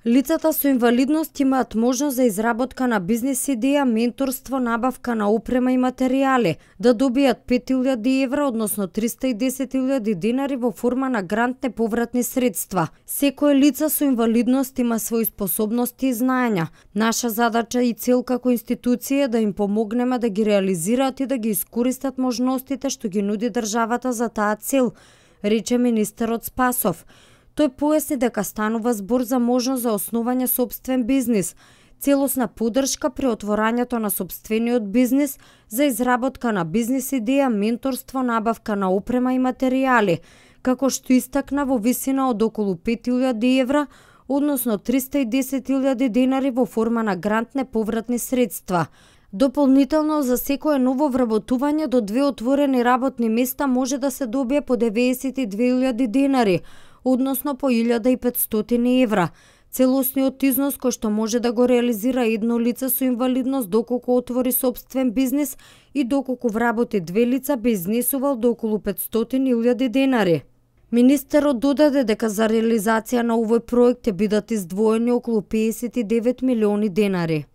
Лицата со инвалидност имаат можност за изработка на бизнис идеја, менторство, набавка на опрема и материјали, да добијат 5.000 евра, односно 310.000 динари во форма на грант неповратни средства. Секој лице со инвалидност има свои способности и знаења. Наша задача и цел како институција е да им помогнеме да ги реализираат и да ги искористат можностите што ги нуди државата за таа цел, рече министерот Спасов. Тој поясни дека станува збор за можност за основање сопствен бизнис, целосна поддршка при отворањето на сопствениот бизнис, за изработка на бизнис идеја, менторство, набавка на опрема и материјали, како што истакна во висина од околу 5.000 евра, односно 310.000 динари во форма на грант неповратни средства. Дополнително за секое ново вработување до 2 отворени работни места може да се добие по 92.000 динари, односно по 1.500 евра. Целосниот износ кој што може да го реализира едно лице со инвалидност доколку отвори сопствен бизнис и доколку вработи 2 лица би изнесувал до околу 500.000 динари. Министерот додаде дека за реализација на овој проект ќе бидат издвоени околу 59 милиони денари.